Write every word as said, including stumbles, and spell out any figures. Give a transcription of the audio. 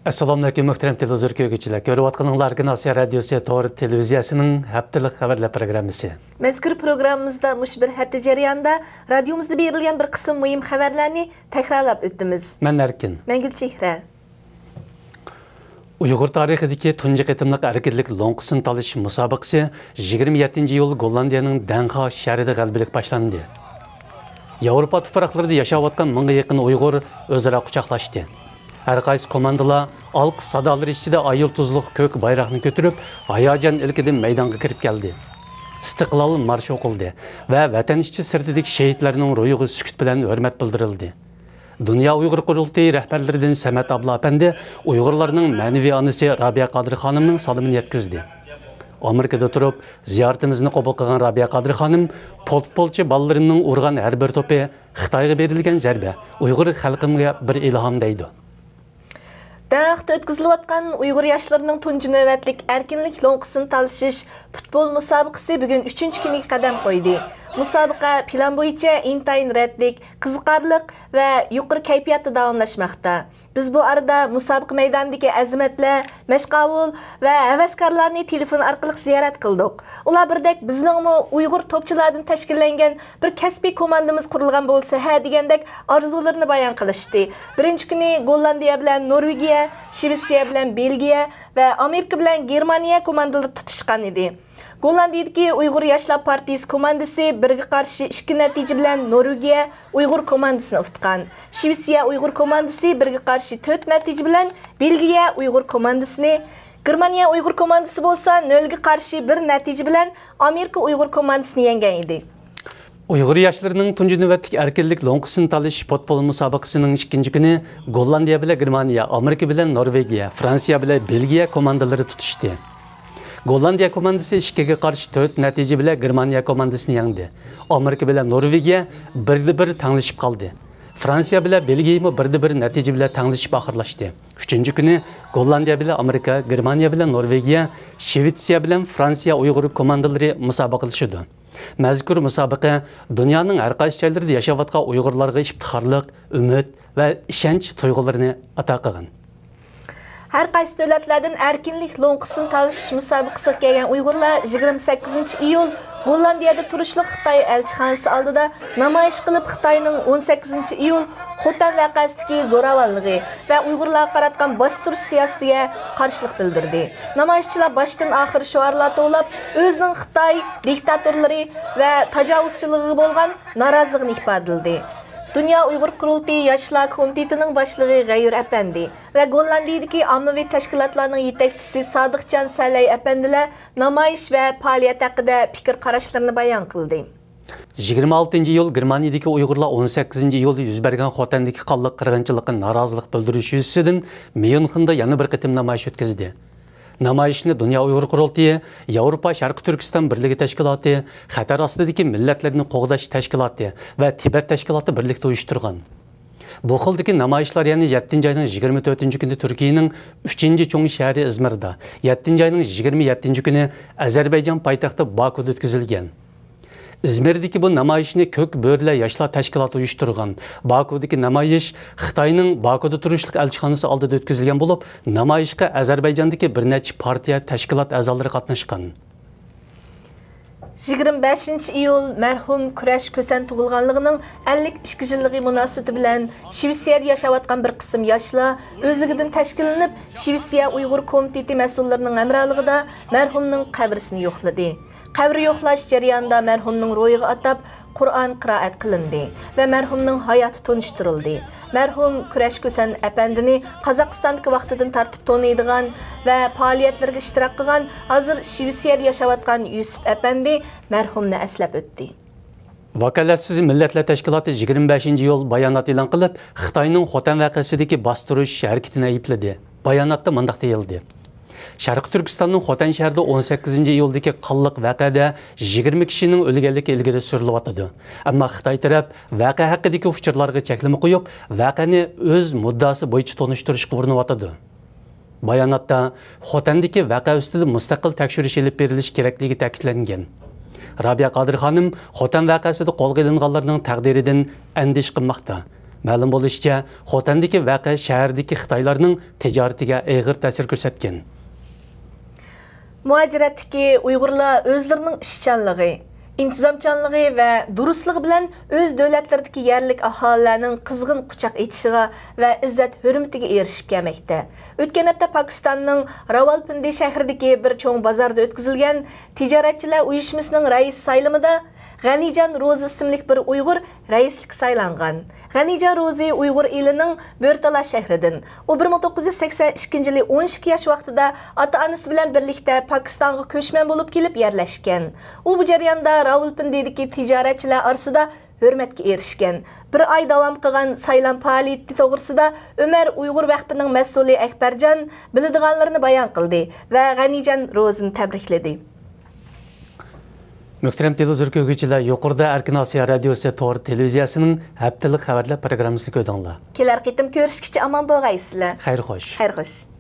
ئەسسالامۇئەلەيكۇم، مۆھتەرەم تېلېۋىزور كۆرگۈچىلەر. كۆرۈۋاتقىنىڭلار ئاكىن ئاسىيا رادىيوسى تور تېلېۋىزىيەسىنىڭ ھەپتىلىك خەۋەرلەر پروگراممىسى. مەزكۇر پروگراممىمىزدا مۇشۇ بىر ھەپتە جەريانىدا رادىيومىزدا بېرىلگەن بىر قىسىم مۇھىم خەۋەرلەرنى تەكرارلاپ ئۆتىمىز. مەن ئەركىن. مەن گۈلچېھرە. ئۇيغۇر تارىخىدىكى تۇنجى قېتىملىق ئەركىنلىك لوڭقىسىنى تالىشىش مۇسابىقىسى يىگىرمە يەتتىنچى ئىيۇل گوللاندىيەنىڭ دەنخاگ شەھىرىدە غەلىبىلىك باشلاندى. ياۋروپا تۇپراقلىرىدا ياشاۋاتقان مىڭغا يېقىن ئۇيغۇر ئۆزئارا قۇچاقلاشتى. ھەر قايسى كوماندىلار ئالقىش سادالىرى ئىچىدە ئاي يۇلتۇزلۇق كۆك بايراقنى كۆتۈرۈپ، ھاياجان ئىلكىدىن مەيدانغا كىرىپ كەلدى. ئىستىقلال مارشى ئوقۇلدى ۋە ۋەتەن ئىچى سىرتىدىكى شېھىتلەرنىڭ روھىغا سۈكۈت بىلەن ھۆرمەت بىلدۈرۈلدى. دۇنيا ئۇيغۇر قۇرۇلتىيى رەھبەرلىرىدىن سەمەت ئابلا ئەپەندى ئۇيغۇرلارنىڭ مەنىۋى ئانىسى رابىيە قادىر خانىمنىڭ سالىمىنى يەتكۈزدى. ئامېرىكىدا تۇرۇپ زىيارىتىمىزنى قوبۇل قىلغان رابىيە قادىر خانىم، پوتبولچى بالىلىرىمنىڭ ئۇرغان ھەر بىر توپى خىتايغا بېرىلگەن زەربە ئۇيغۇر خەلقىمگە بىر ئىلھام دەيدۇ. دەنخاغتا ئۆتكۈزۈلۈۋاتقان ئۇيغۇر ياشلىرىنىڭ تۇنجى نۆۋەتلىك ئەركىنلىك لوڭقىسىنى تالىشىش پۇتبول مۇسابىقىسى بۈگۈن ئۈچىنچى كۈنىگە قەدەم قويدى. مۇسابىقە پىلان بويىچە ئىنتايىن رەتلىك، قىزىقارلىق ۋە يۇقىرى كەيپىياتتا داۋاملاشماقتا. بىز بۇ ئارىدا مۇسابىقە مەيدانىدىكى ئەزىمەتلەر، مەشقاۋۇل ۋە ھەۋەسكارلارنى تېلېفون ئارقىلىق زىيارەت قىلدۇق. ئۇلار بىردەك بىزنىڭمۇ ئۇيغۇر توپچىلاردىن تەشكىللەنگەن بىر كەسپىي كوماندىمىز قۇرۇلغان بولسا ھە دېگەندەك ئارزۇلىرىنى بايان قىلىشتى. بىرىنچى كۈنى گوللاندىيە بىلەن نورۋېگىيە، شىۋېتسىيە بىلەن بېلگىيە ۋە ئامېرىكا بىلەن گېرمانىيە كوماندىلىرى تۇتۇشقان ئىدى. گوللاندىيىدىكى ئۇيغۇر ياشلار پارتىيىسى كوماندىسى بىرگە قارشى ئىككى نەتىجە بىلەن نورۋېگىيە ئۇيغۇر كوماندىسىنى ئۇتقان. شىۋېتسىيە ئۇيغۇر كوماندىسى بىرگە قارشى تۆت نەتىجە بىلەن بېلگىيە ئۇيغۇر كوماندىسىنى، گېرمانىيە ئۇيغۇر كوماندىسى بولسا نۆلگە قارشى بىر نەتىجە بىلەن ئامېرىكا ئۇيغۇر كوماندىسىنى يەڭگەن ئىدى. ئۇيغۇر ياشلىرىنىڭ تۇنجى نۆۋەتلىك ئەركىنلىك لوڭقىسىنى تالىشىش پۇتبول مۇسابىقىسىنىڭ ئىككىنچى كۈنى گوللاندىيە بىلەن گېرمانىيە، ئامېرىكا بىلەن نورۋېگىيە، فرانسىيە بىلەن بېلگىيە كوماندىلىرى تۇتۇشتى. گوللاندىيە كوماندىسى ئىككىگە قارشى تۆت نەتىجە بىلەن گېرمانىيە كوماندىسىنى يەڭدى. ئامېرىكا بىلەن نورۋېگىيە بىردە بىر تەڭلىشىپ قالدى. فرانسىيە بىلەن بېلگىيىمۇ بىردە بىر نەتىجە بىلەن تەڭلىشىپ ئاخىرلاشتى. ئۈچىنچى كۈنى گوللاندىيە بىلەن ئامېرىكا، گېرمانىيە بىلەن نورۋېگىيە، شىۋېتسىيە بىلەن فرانسىيە ئۇيغۇر كوماندىلىرى مۇسابىقىلىشىدۇ. مەزكۇر مۇسابىقە دۇنيانىڭ ھەر قايسى جايلىرىدا ياشاۋاتقان ئۇيغۇرلارغا ئىپتىخارلىق، ئۈمىد ۋە ئىشەنچ تۇيغۇلىرىنى ئاتا قىلغان. ھەر قايسى دۆلەتلەردىن ئەركىنلىك لوڭقىسىنى تالىشىش مۇسابىقىسىگە كەلگەن ئۇيغۇرلار يىگىرمە سەككىزىنچى ئىيۇل گوللاندىيەدە تۇرۇشلۇق خىتاي ئەلچىخانىسى ئالدىدا نامايىش قىلىپ، خىتاينىڭ ئون سەككىزىنچى ئىيۇل خوتەن ۋەقەسىدىكى زوراۋانلىقى ۋە ئۇيغۇرلارغا قاراتقان باستۇرۇش سىياسىتىگە قارشىلىق بىلدۈردى. نامايىشچىلار باشتىن ئاخىر شوئارلار توۋلاپ، ئۆزىنىڭ خىتاي دىكتاتورلىرى ۋە تاجاۋۇزچىلىقىغا بولغان نارازىلىقىنى ئىپادىلىدى. دۇنيا ئۇيغۇر قۇرۇلتىيى ياشلار كومىتېتىنىڭ باشلىقى غەيۇر ئەپەندى ۋە گوللاندىيىدىكى ئاممىۋى تەشكىلاتلارنىڭ يېتەكچىسى سادىقجان سەلەي ئەپەندىلەر نامايىش ۋە پائالىيەت ھەققىدە پىكىر قاراشلىرىنى بايان قىلدى. يىگىرمە ئالتىنچى ئىيۇل گېرمانىيىدىكى ئۇيغۇرلار ئون سەككىزىنچى ئىيۇلدا يۈز بەرگەن خوتەندىكى قانلىق قىرغىنچىلىققا نارازىلىق بىلدۈرۈش يۈزىسىدىن ميۇنخېندا يەنە بىر قېتىم نامايىش ئۆتكۈزدى. نامايىشنى دۇنيا ئۇيغۇر قۇرۇلتىيى، ياۋروپا شەرقىي تۈركىستان بىرلىكى تەشكىلاتى، خەتەر ئاستىدىكى مىللەتلەرنى قوغداش تەشكىلاتى ۋە تىبەت تەشكىلاتى بىرلىكتە ئۇيۇشتۇرغان. بۇ خىلدىكى نامايىشلار يەنە يەتتىنچى ئاينىڭ يىگىرمە تۆتىنچى كۈنى تۈركىيەنىڭ ئۈچىنچى چوڭ شەھىرى ئىزمىردا، يەتتىنچى ئاينىڭ يىگىرمە يەتتىنچى كۈنى ئەزەربەيجان پايتەختى باكۇدا ئۆتكۈزۈلگەن. ئىزمىردىكى بۇ نامايىشنى كۆك بۆرىلەر ياشلار تەشكىلاتى ئۇيۇشتۇرغان. باكۇدىكى نامايىش خىتاينىڭ باكۇدا تۇرۇشلۇق ئەلچىخانىسى ئالدىدا ئۆتكۈزۈلگەن بولۇپ، نامايىشقا ئەزەربەيجاندىكى بىر نەچچە پارتىيە، تەشكىلات ئەزالىرى قاتناشقان. يىگىرمە بەشىنچى ئىيۇل مەرھۇم كۈرەش كۈسەن تۇغۇلغانلىقىنىڭ ئەللىك ئىككى يىللىقى مۇناسىۋىتى بىلەن شىۋېتسىيەدە ياشاۋاتقان بىر قىسىم ياشلار ئۆزلۈكىدىن تەشكىللىنىپ، شىۋېتسىيە ئۇيغۇر كومىتېتى مەسئۇللىرىنىڭ ھەمراھلىقىدا مەرھۇمنىڭ قەبرىسىنى يوقلىدى. قەبرە يوقلاش جەريانىدا مەرھۇمنىڭ روھىغا ئاتاپ قۇرئان قىرائەت قىلىندى ۋە مەرھۇمنىڭ ھاياتى تونۇشتۇرۇلدى. مەرھۇم كۈرەش كۈسەن ئەپەندىنى قازاقىستاندىكى ۋاقتىدىن تارتىپ تونۇيدىغان ۋە پائالىيەتلىرىگە ئىشتىراك قىلغان، ھازىر شىۋېتسىيەدە ياشاۋاتقان يۈسۈپ ئەپەندى مەرھۇمنى ئەسلەپ ئۆتتى. ۋاكالەتسىز مىللەتلەر تەشكىلاتى يىگىرمە بەشىنچى ئىيۇل بايانات ئېلان قىلىپ، خىتاينىڭ خوتەن ۋەقەسىدىكى باستۇرۇش ھەرىكىتىنى ئەيىبلىدى. باياناتتا مۇنداق دېيىلدى: شەرقىي تۈركىستاننىڭ خوتەن شەھىرىدە ئون سەككىزىنچى ئىيۇلدىكى قانلىق ۋەقەدە يىگىرمە كىشىنىڭ ئۆلگەنلىكى ئىلگىرى سۈرۈلۈۋاتىدۇ. ئەمما خىتاي تەرەپ ۋەقە ھەققىدىكى ئۇچۇرلارغا چەكلىمە قويۇپ، ۋەقەنى ئۆز مۇددىئاسى بويىچە تونۇشتۇرۇشقا ئۇرۇنۇۋاتىدۇ. باياناتتا خوتەندىكى ۋەقە ئۈستىدە مۇستەقىل تەكشۈرۈش ئېلىپ بېرىلىشى كېرەكلىكى تەكىتلەنگەن. رابىيە قادىر خانىم خوتەن ۋەقەسىدە قولغا ئېلىنغانلارنىڭ تەقدىرىدىن ئەندىشە قىلماقتا. مەلۇم بولۇشىچە، خوتەندىكى ۋەقە شەھەردىكى خىتايلارنىڭ تىجارىتىگە ئېغىر تەسىر كۆرسەتكەن. مۇھاجىرەتتىكى ئۇيغۇرلار ئۆزلىرىنىڭ ئىشچانلىقى، ئىنتىزامچانلىقى ۋە دۇرۇسلۇقى بىلەن ئۆز دۆلەتلىرىدىكى يەرلىك ئاھالىلەرنىڭ قىزغىن قۇچاق ئېچىشىغا ۋە ئىززەت-ھۆرمىتىگە ئېرىشىپ كەلمەكتە. ئۆتكەن ھەپتە پاكىستاننىڭ راۋالپىندى شەھىرىدىكى بىر چوڭ بازاردا ئۆتكۈزۈلگەن تىجارەتچىلەر ئۇيۇشمىسىنىڭ رەئىس سايلىمىدا غەنىجان روزى ئىسىملىك بىر ئۇيغۇر رەئىسلىككە سايلانغان. غەنىجان روزى ئۇيغۇر ئېلىنىڭ بۆرتالا شەھىرىدىن. ئۇ بىر مىڭ توققۇز يۈز سەكسەن ئىككىنچى يىلى ئون ئىككى ياش ۋاقتىدا ئاتا-ئانىسى بىلەن بىرلىكتە پاكىستانغا كۆچمەن بولۇپ كېلىپ يەرلەشكەن. ئۇ بۇ جەرياندا راۋالپىندىدىكى تىجارەتچىلەر ئارىسىدا ھۆرمەتكە ئېرىشكەن. بىر ئاي داۋام قىلغان سايلام پائالىيىتى توغرىسىدا ئۆمەر ئۇيغۇر ۋەقپىنىڭ مەسئۇلى ئەكبەرجان بىلىدىغانلىرىنى بايان قىلدى ۋە غەنىجان روزىنى تەبرىكلىدى. مۆھتەرەم تېلېۋىزور كۆرگۈچىلەر، يۇقىرىدا ئەركىن ئاسىيا رادىيوسى تور تېلېۋىزىيەسىنىڭ ھەپتىلىك خەۋەرلەر پروگراممىسىنى كۆردۈڭلار. كېلەر قېتىم كۆرۈشكىچە ئامان بولغايسىلەر. خەير خوش. خەير خوش.